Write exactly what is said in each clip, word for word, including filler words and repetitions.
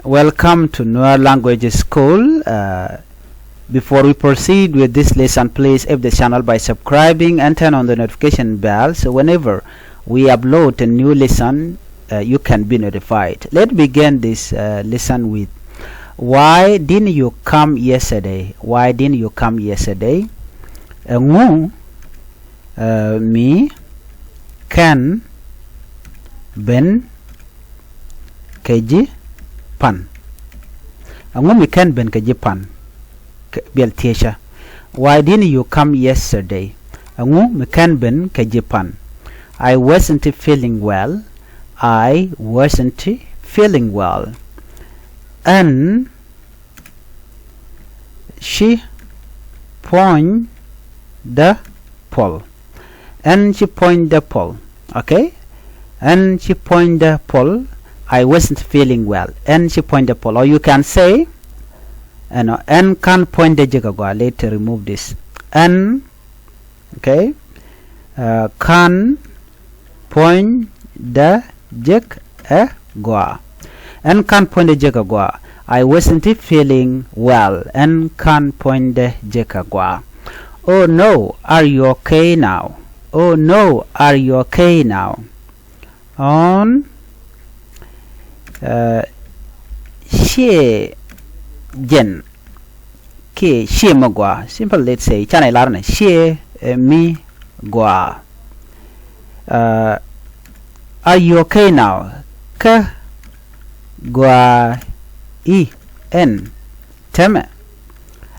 Welcome to Nuer Language School. Uh, before we proceed with this lesson, please help the channel by subscribing and turn on the notification bell, so whenever we upload a new lesson, uh, you can be notified. Let's begin this uh, lesson with, why didn't you come yesterday? Why didn't you come yesterday? Ɛŋu uh, mi kɛn ben kɛ ji̱ pan? Ɛŋu mi kɛn ben kɛ ji̱ pan? Kɛ, biɛl thiecä. Why didn't you come yesterday? Ɛŋu mi kɛn ben kɛ ji̱ pan? I wasn't feeling well. I wasn't feeling well. Ɛn ci puɔ̱nydä puɔl. Ɛn ci puɔ̱nydä puɔl. Okay? Ɛn ci puɔ̱nydä puɔl. I wasn't feeling well. Ɛn ci puɔ̱nydä puɔl. Or you can say, you know, ɛn /ka̱n puɔ̱nydä jek ɛ gɔaa. Let remove this. Ɛn, okay? Uh, /ka̱n puɔ̱nydä jek ɛ gɔaa. Ɛn /ka̱n puɔ̱nydä jek ɛ gɔaa. I wasn't feeling well. Ɛn /ka̱n puɔ̱nydä jek ɛ gɔaa. Oh no, are you okay now? Oh no, are you okay now? Ɣɔ̱n, uh, ciɛ jɛn kiɛ ciɛ mi gɔaa. Simple, let's say, canɛ lar nɛ ciɛ, eh, mi gɔaa. Uh, are you okay now? Kä gɔaa i̱ ɛn täämɛ?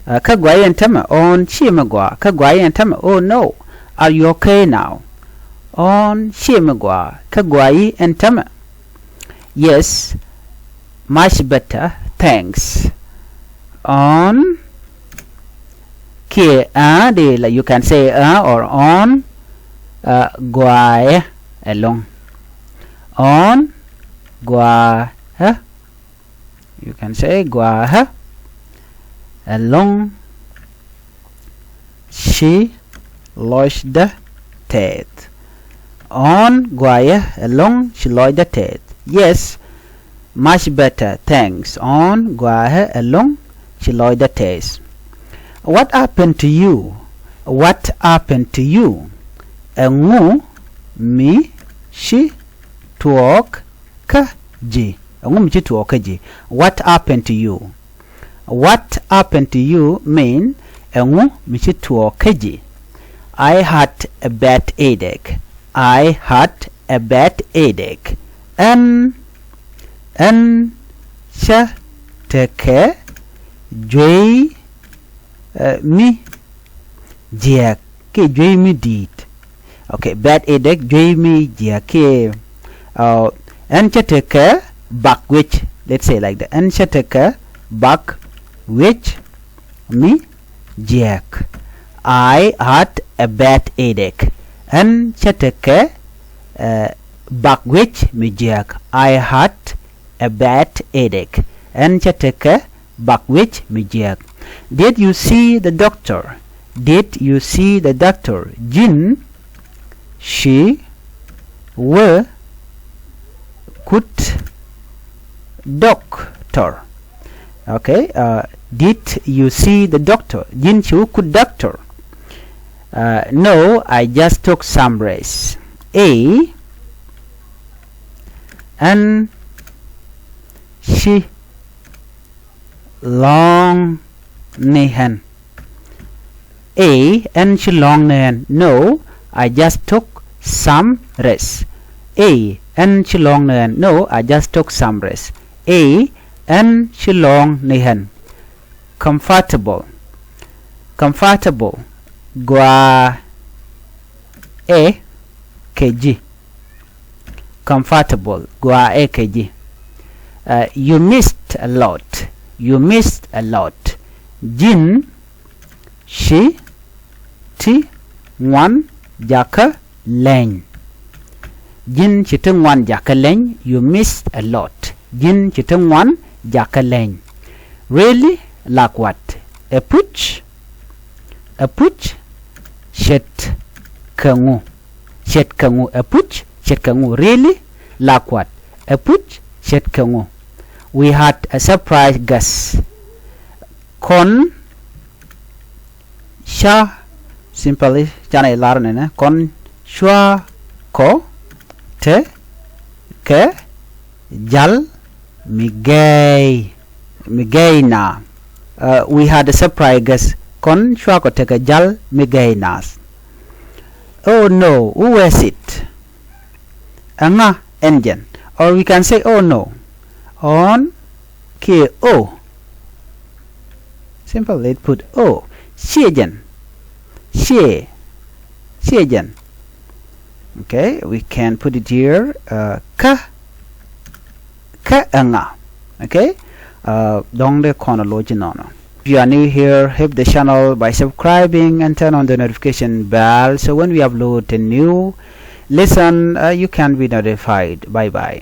Uh, kä gɔaa i̱ ɛn täämɛ? Ɣɔ̱n, ciɛ mi gɔaa. Kä gɔaa i̱ ɛn täämɛ? Oh no, are you okay now? Ɣɔ̱n, ciɛ mi gɔaa. Kä gɔaa i̱ ɛn täämɛ? Yes, much better, thanks. Ɣɔ̱n kiɛ ɣä, dee la, you can say ɣä or ɣɔ̱n, uh, gɔaaɛ ɛlɔ̱ŋ. Ɣɔ̱n gɔaaɛ, you can say gɔaaɛ ɛlɔ̱ŋ ci lɔcdä tɛth. Ɣɔ̱n gɔaaɛ ɛlɔ̱ŋ ci lɔcdä tɛth. Yes, much better, thanks. Ɣɔ̱n gɔaaɛ ɛlɔ̱ŋ ci lɔcdä tɛth. What happened to you? What happened to you? Ɛŋu mi ci tuɔɔk kä ji̱? Ɛŋu mi ci tuɔɔk kä ji̱? What happened to you? What happened to you mean, ɛŋu mi ci tuɔɔk kä ji̱? I had a bad headache. I had a bad headache. Ɛn, ɛn cä tekɛ juey, uh, mi jiääk kiɛ juey mi di̱i̱t. Okay, bad headache, juey mi jiääk kiɛ, uh, ɛn cä tekɛ bak wec. Let's say like that. Ɛn cä tekɛ bak wec mi jiääk. I had a bad headache. Ɛn cä tekɛ, uh, bak wec mi jiääk. I had a bad headache. Ɛn cä tekɛ bak wec mi jiääk. Did you see the doctor? Did you see the doctor? Ji̱n ci wä kut doctor. Okay, uh, did you see the doctor? Ji̱n ci wä kut doctor? Uh, no, I just took some rest. Ëë, ɛn ci lɔ̱ŋ ni ɣän. Ëë, ɛn ci lɔ̱ŋ ni ɣän. No, I just took some rest. Ëë, ɛn ci lɔ̱ŋ ni ɣän. No, I just took some rest. Ëë, ɛn ci lɔ̱ŋ ni ɣän. Comfortable. Comfortable. Gɔaa ɛ kɛ ji̱. Comfortable. Gɔaa ɛ kɛ ji̱. Uh, you missed a lot. You missed a lot. Ji̱n ci ti ŋuan jakä leny. Ji̱n ci ti ŋuan jakä leny. You missed a lot. Ji̱n ci ti ŋuan jakä leny. Really? La̱a̱k wat. Ɛpuc. Ɛpuc ce̱tkɛ ŋu? Ce̱tkɛ ŋu? Ɛpuc ce̱tkɛ ŋu? Really? La̱a̱k wat. Ɛpuc ce̱tkɛ ŋu? We had a surprise guest. Kɔn ca, simply, canɛ lar nɛnɛ, kɔn cua kɔ tekɛ jal mi gɛy, mi gɛy na. Uh, we had a surprise guest. Kɔn cua kɔ tekɛ jal mi gɛy na. Oh no, who was it? Ɛŋa ɛn jɛn? Or we can say, oh no. Ɔn kiɛ o. Simple, it put o. Ciɛ jɛn. Ciɛ. Ciɛ jɛn. Okay, we can put it here. Uh, kä, kä ɛŋa. Okay. Uh, dɔŋ dee kɔn a lo̱c inɔnɔ. If you are new here, help the channel by subscribing and turn on the notification bell, so when we upload a new lesson, uh, you can be notified. Bye bye.